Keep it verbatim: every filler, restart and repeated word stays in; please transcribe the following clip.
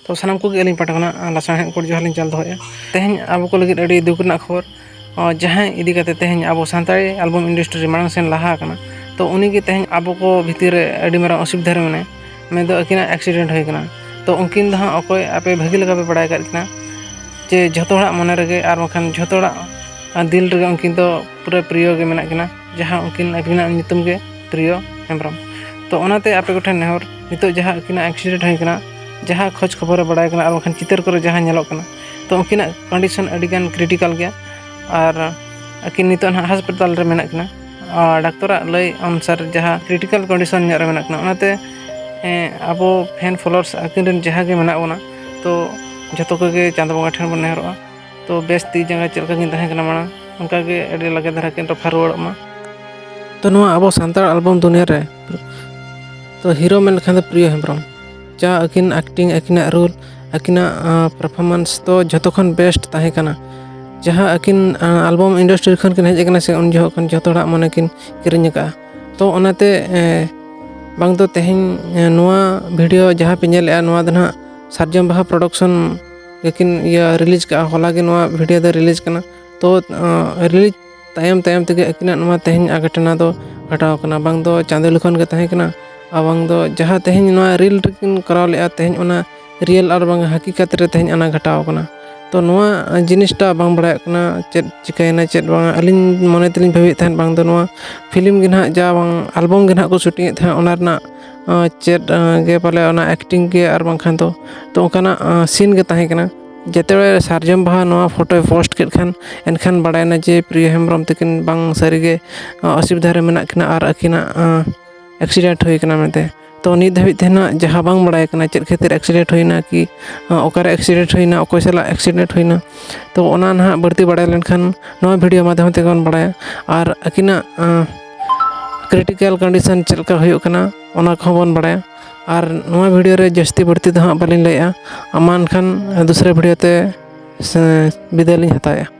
ᱛᱚ ᱥᱟᱱᱟᱢ ᱠᱚᱜᱮ ᱟᱹᱞᱤᱧ ᱯᱟᱦᱴᱟ ᱠᱷᱚᱱᱟᱜ ᱞᱟᱥᱟᱲᱦᱮᱫ ᱜᱚᱰ ᱡᱚᱦᱟᱨ ᱞᱤᱧ ᱪᱟᱞ ᱫᱚᱦᱚᱭᱮᱫᱼᱟ᱾ ᱛᱮᱦᱮᱧ ᱟᱵᱚ ᱠᱚ ᱞᱟᱹᱜᱤᱫ ᱟᱹᱰᱤ ᱫᱩᱠ ᱨᱮᱱᱟᱜ ᱠᱷᱚᱵᱚᱨ, ᱡᱟᱦᱟᱸᱭ ᱤᱫᱤ ᱠᱟᱛᱮ ᱛᱮᱦᱮᱧ ᱟᱵᱚ ᱥᱟᱱᱛᱟᱲᱤ ᱟᱞᱵᱚᱢ ᱤᱱᱰᱟᱥᱴᱨᱤ ᱨᱮ ᱢᱟᱲᱟᱝ ᱥᱮᱱ ᱞᱟᱦᱟ ᱟᱠᱟᱱᱟ, ᱛᱚ ᱩᱱᱤ ᱜᱮ ᱛᱮᱦᱮᱧ ᱟᱵᱚ ᱠᱚ ᱵᱷᱤᱛᱤᱨ ᱨᱮ ᱟᱹᱰᱤ ᱢᱟᱨᱟᱝ ᱚᱥᱩᱵᱤᱫᱷᱟ ᱨᱮ ᱢᱮᱱᱟᱭᱟ᱾ ᱢᱮᱱᱫᱚ ᱟᱹᱠᱤᱱᱟᱜ ᱮᱠᱥᱤᱰᱮᱱᱴ ᱦᱩᱭ ᱟᱠᱟᱱᱟ᱾ ᱛᱚ ᱩᱱᱠᱤᱱ ᱫᱚ ᱦᱟᱸᱜ ᱚᱠᱚᱭ ᱟᱯᱮ ᱵᱷᱟᱹᱜᱤ ᱞᱮᱠᱟ ᱯᱮ ᱵᱟᱲᱟᱭ ᱟᱠᱟᱫ ᱠᱤᱱᱟ, ᱡᱮ ᱡᱷᱚᱛᱚ ᱦᱚᱲᱟᱜ ᱢᱚᱱᱮ ᱨᱮᱜᱮ ᱟᱨ ᱵᱟᱝᱠᱷᱟᱱ ᱡᱷᱚᱛᱚ ᱦᱚᱲᱟᱜ ᱫᱤᱞ ᱨᱮᱜᱮ ᱩᱱᱠᱤᱱ ᱫᱚ ᱯᱩᱨᱟᱹ ᱯᱨᱤᱭᱚ ᱜᱮ ᱢᱮᱱᱟᱜ ᱠᱤᱱᱟ, ᱡᱟᱦᱟᱸ ᱩᱱᱠᱤᱱ ᱟᱹᱠᱤᱱᱟᱜ ᱧᱩᱛᱩᱢ ᱜᱮ ᱯᱨᱤᱭᱚ ᱦᱮᱢᱵᱨᱚᱢ᱾ ᱛᱚ ᱚᱱᱟᱛᱮ ᱟᱯᱮ ᱠᱚᱴᱷᱮᱱ ᱱᱮᱦᱚᱨ, ᱱᱤᱛᱚᱜ ᱡᱟᱦᱟᱸ ᱟᱹᱠᱤᱱᱟᱜ ᱮᱠᱥᱤᱰᱮᱱᱴ ᱦᱩᱭ ᱠᱟᱱᱟ, ᱡᱟᱦᱟᱸ ᱠᱷᱚᱡᱽ ᱠᱷᱚᱵᱚᱨ ᱨᱮ ᱵᱟᱲᱟᱭ ᱠᱟᱱᱟ ᱟᱨ ᱵᱟᱝᱠᱷᱟᱱ ᱪᱤᱛᱟᱹᱨ ᱠᱚᱨᱮ ᱡᱟᱦᱟᱸ ᱧᱮᱞᱚᱜ ᱠᱟᱱᱟ, ᱛᱚ ᱩᱱᱠᱤᱱᱟᱜ ᱠᱚᱱᱰᱤᱥᱚᱱ ᱟᱹᱰᱤᱜᱟᱱ ᱠᱨᱤᱴᱤᱠᱟᱞ ᱜᱮᱭᱟ᱾ ᱟᱨ ᱟᱹᱠᱤᱱ ᱱᱤᱛᱚᱜ ᱱᱟᱦᱟᱜ ᱦᱟᱥᱯᱟᱛᱟᱞ ᱨᱮ ᱢᱮᱱᱟᱜ ᱠᱤᱱᱟ᱾ ᱟᱨ ᱰᱟᱠᱛᱚᱨᱟᱜ ᱞᱟᱹᱭ ᱚᱱᱩᱥᱟᱨ ᱡᱟᱦᱟᱸ ᱠᱨᱤᱴᱤᱠᱟᱞ ᱠᱚᱱᱰᱤᱥᱚᱱ ᱧᱚᱜ ᱨᱮ ᱢᱮᱱᱟᱜ ᱠᱤᱱᱟ᱾ ᱚᱱᱟᱛᱮ ᱮᱸ, ᱟᱵᱚ ᱯᱷᱮᱱ ᱯᱷᱚᱞᱳᱣᱟᱨᱥ ᱟᱹᱠᱤᱱ ᱨᱮᱱ ᱡᱟᱦᱟᱸ ᱜᱮ ᱢᱮᱱᱟᱜ ᱵᱚᱱᱟ, ᱛᱚ ᱡᱷᱚᱛᱚ ᱠᱚᱜᱮ ᱪᱟᱸᱫᱚ ᱵᱚᱸᱜᱟ ᱴᱷᱮᱱ ᱵᱚᱱ ᱱᱮᱦᱚᱨᱚᱜᱼᱟ᱾ ᱛᱚ ᱵᱮᱥ ᱛᱤ ᱡᱟᱸᱜᱟ ᱪᱮᱫ ᱞᱮᱠᱟ ᱠᱤᱱ ᱛᱟᱦᱮᱸ ᱠᱟᱱᱟ ᱢᱟᱲᱟᱝ, ᱚᱱᱠᱟ ᱜᱮ ᱟᱹᱰᱤ ᱞᱟᱜᱮ ᱫᱷᱟᱨᱟ ᱠᱤᱱ ᱨᱟᱯᱷᱟ ᱨᱩᱣᱟᱹᱲᱚᱜ ᱢᱟ᱾ ᱛᱚ ᱱᱚᱣᱟ ᱟᱵᱚ ᱥᱟᱱᱛᱟᱲ ᱟᱞᱵᱚᱢ ᱫᱩᱱᱤᱭᱟᱹ ᱨᱮ ᱛᱚ ᱦᱤᱨᱳ ᱢᱮᱱ ᱞᱮᱠᱷᱟᱱ ᱫᱚ ᱯᱨᱤᱭᱚ ᱦᱮᱢᱵᱨᱚᱢ᱾ ᱡᱟ ᱟᱹᱠᱤᱱ ᱮᱠᱴᱤᱝ, ᱟᱹᱠᱤᱱᱟᱜ ᱨᱳᱞ, ᱟᱹᱠᱤᱱᱟᱜ ᱯᱟᱨᱯᱷᱚᱨᱢᱮᱱᱥ ᱫᱚ ᱡᱷᱚᱛᱚ ᱠᱷᱚᱱ ᱵᱮᱥᱴ ᱛᱟᱦᱮᱸ ᱠᱟᱱᱟ᱾ ᱡᱟᱦᱟᱸ ᱟᱹᱠᱤᱱ ᱟᱞᱵᱚᱢ ᱤᱱᱰᱟᱥᱴᱨᱤ ᱠᱷᱚᱱ ᱠᱤᱱ ᱦᱮᱡ ᱟᱠᱟᱱᱟ ᱥᱮ, ᱩᱱ ᱡᱚᱦᱚᱜ ᱠᱷᱚᱱ ᱡᱷᱚᱛᱚ ᱦᱚᱲᱟᱜ ᱢᱚᱱᱮ ᱠᱤᱱ ᱠᱤᱨᱤᱧ ᱟᱠᱟᱫᱼᱟ᱾ ᱛᱚ ᱚᱱᱟᱛᱮ ᱮᱸ, ᱵᱟᱝ ᱫᱚ ᱛᱮᱦᱮᱧ ᱮᱸ, ᱱᱚᱣᱟ ᱵᱷᱤᱰᱤᱭᱳ ᱡᱟᱦᱟᱸ ᱯᱮ ᱧᱮᱞᱮᱫᱼᱟ, ᱱᱚᱣᱟ ᱫᱚ ᱱᱟᱦᱟᱜ ᱥᱟᱨᱡᱚᱢ ᱵᱟᱦᱟ ᱯᱨᱚᱰᱟᱠᱥᱚᱱ ᱜᱮᱠᱤᱱ ᱤᱭᱟᱹ ᱨᱤᱞᱤᱡᱽ ᱠᱟᱜᱼᱟ᱾ ᱦᱚᱞᱟ ᱜᱮ ᱱᱚᱣᱟ ᱵᱷᱤᱰᱤᱭᱳ ᱫᱚ ᱨᱤᱞᱤᱡᱽ ᱠᱟᱱᱟ᱾ ᱛᱚ ᱨᱤᱞᱤᱡᱽ ᱛᱟᱭᱚᱢ ᱛᱟᱭᱚᱢ ᱛᱮᱜᱮ ᱟᱹᱠᱤᱱᱟᱜ ᱱᱚᱣᱟ ᱛᱮᱦᱮᱧ ᱜᱷᱚᱴᱚᱱᱟ ᱫᱚ ᱜᱷᱚᱴᱟᱣ ᱠᱟᱱᱟ᱾ ᱵᱟᱝ ᱫᱚ ᱪᱟᱸᱫᱚ ᱞᱤᱠᱷᱚᱱ ᱜᱮ ᱛᱟᱦᱮᱸ ᱠᱟᱱᱟ, ᱟᱨ ᱵᱟᱝ ᱫᱚ ᱡᱟᱦᱟᱸ ᱛᱮᱦᱮᱧ ᱱᱚᱣᱟ ᱨᱤᱞ ᱨᱮᱠᱤᱱ ᱠᱚᱨᱟᱣ ᱞᱮᱫᱼᱟ, ᱛᱮᱦᱮᱧ ᱚᱱᱟ ᱨᱤᱭᱮᱞ ᱟᱨ ᱵᱟᱝ ᱦᱟᱹᱠᱤᱠᱟᱛ ᱨᱮ ᱛᱮᱦᱮᱧ ᱚᱱᱟ ᱜᱷᱚᱴᱟᱣ ᱠᱟᱱᱟ᱾ ᱛᱚ ᱱᱚᱣᱟ ᱡᱤᱱᱤᱥᱴᱟ ᱵᱟᱝ ᱵᱟᱲᱟᱭᱚᱜ ᱠᱟᱱᱟ, ᱪᱮᱫ ᱪᱤᱠᱟᱹᱭᱮᱱᱟ ᱪᱮᱫ ᱵᱟᱝᱟ᱾ ᱟᱹᱞᱤᱧ ᱢᱚᱱᱮ ᱛᱮᱞᱤᱧ ᱵᱷᱟᱹᱵᱤᱭᱮᱫ ᱛᱟᱦᱮᱸᱫ ᱵᱟᱝ ᱫᱚ ᱱᱚᱣᱟ ᱯᱷᱤᱞᱢ ᱜᱮ ᱱᱟᱦᱟᱜ ᱡᱟ ᱵᱟᱝ ᱟᱞᱵᱚᱢ ᱜᱮ ᱱᱟᱦᱟᱜ ᱠᱚ ᱥᱩᱴᱤᱝ ᱮᱫ ᱛᱟᱦᱮᱸᱫ, ᱚᱱᱟ ᱨᱮᱱᱟᱜ ᱟᱸ, ᱪᱮᱫ ᱟᱸ, ᱜᱮ ᱯᱟᱞᱮ ᱚᱱᱟ ᱮᱠᱴᱤᱝ ᱜᱮ ᱟᱨ ᱵᱟᱝᱠᱷᱟᱱ ᱫᱚ, ᱛᱚ ᱚᱱᱠᱟᱱᱟᱜ ᱟᱸ, ᱥᱤᱱ ᱜᱮ ᱛᱟᱦᱮᱸ ᱠᱟᱱᱟ᱾ ᱡᱮᱛᱮ ᱥᱟᱨᱡᱚᱢ ᱵᱟᱦᱟ ᱱᱚᱣᱟ ᱯᱷᱳᱴᱳᱭ ᱯᱳᱥᱴ ᱠᱮᱫ ᱠᱷᱟᱱ, ᱮᱱᱠᱷᱟᱱ ᱵᱟᱲᱟᱭᱮᱱᱟ ᱡᱮ ᱯᱨᱤᱭᱚ ᱦᱮᱢᱵᱨᱚᱢ ᱛᱟᱹᱠᱤᱱ ᱵᱟᱝ ᱥᱟᱹᱨᱤᱜᱮ ᱟᱸ, ᱚᱥᱩᱵᱤᱫᱷᱟ ᱨᱮ ᱢᱮᱱᱟᱜ ᱠᱤᱱᱟ ᱟᱨ ᱟᱹᱠᱤᱱᱟᱜ ᱟᱸ, ᱮᱠᱥᱤᱰᱮᱱᱴ ᱦᱩᱭ ᱠᱟᱱᱟ ᱢᱮᱱᱛᱮ᱾ ᱛᱚ ᱱᱤᱛ ᱫᱷᱟᱹᱵᱤᱡ ᱛᱮ ᱱᱟᱜ ᱡᱟᱦᱟᱸ ᱵᱟᱝ ᱵᱟᱲᱟᱭ ᱠᱟᱱᱟ ᱪᱮᱫ ᱠᱷᱟᱹᱛᱤᱨ ᱮᱠᱥᱤᱰᱮᱱᱴ ᱦᱩᱭᱱᱟ ᱠᱤ ᱟᱸ, ᱚᱠᱟᱨᱮ ᱮᱠᱥᱤᱰᱮᱱᱴ ᱦᱩᱭᱱᱟ, ᱚᱠᱚᱭ ᱥᱟᱞᱟᱜ ᱮᱠᱥᱤᱰᱮᱱᱴ ᱦᱩᱭᱱᱟ, ᱛᱚ ᱚᱱᱟ ᱱᱟᱦᱟᱜ ᱵᱟᱹᱲᱛᱤ ᱵᱟᱲᱟᱭ ᱞᱮᱱᱠᱷᱟᱱ ᱱᱚᱣᱟ ᱵᱷᱤᱰᱤᱭᱳ ᱢᱟᱫᱽᱫᱷᱚᱢ ᱛᱮᱜᱮ ᱵᱚᱱ ᱵᱟᱲᱟᱭᱟ᱾ ᱟᱨ ᱟᱹᱠᱤᱱᱟᱜ ᱟᱸ, ᱠᱨᱤᱴᱤᱠᱮᱞ ᱠᱚᱱᱰᱤᱥᱚᱱ ᱪᱮᱫ ᱞᱮᱠᱟ ᱦᱩᱭᱩᱜ ᱠᱟᱱᱟ, ᱚᱱᱟ ᱠᱚᱦᱚᱸ ᱵᱚᱱ ᱵᱟᱲᱟᱭᱟ᱾ ᱟᱨ ᱱᱚᱣᱟ ᱵᱷᱤᱰᱤᱭᱳ ᱨᱮ ᱡᱟᱹᱥᱛᱤ ᱵᱟᱹᱲᱛᱤ ᱫᱚ ᱦᱟᱸᱜ ᱵᱟᱹᱞᱤᱧ ᱞᱟᱹᱭᱮᱜᱼᱟ, ᱢᱟ ᱮᱱᱠᱷᱟᱱ ᱫᱚᱥᱨᱟ ᱵᱷᱤᱰᱤᱭᱳ ᱛᱮ ᱥᱮ ᱵᱤᱫᱟᱹᱭ ᱞᱤᱧ ᱦᱟᱛᱟᱣᱮᱜᱼᱟ᱾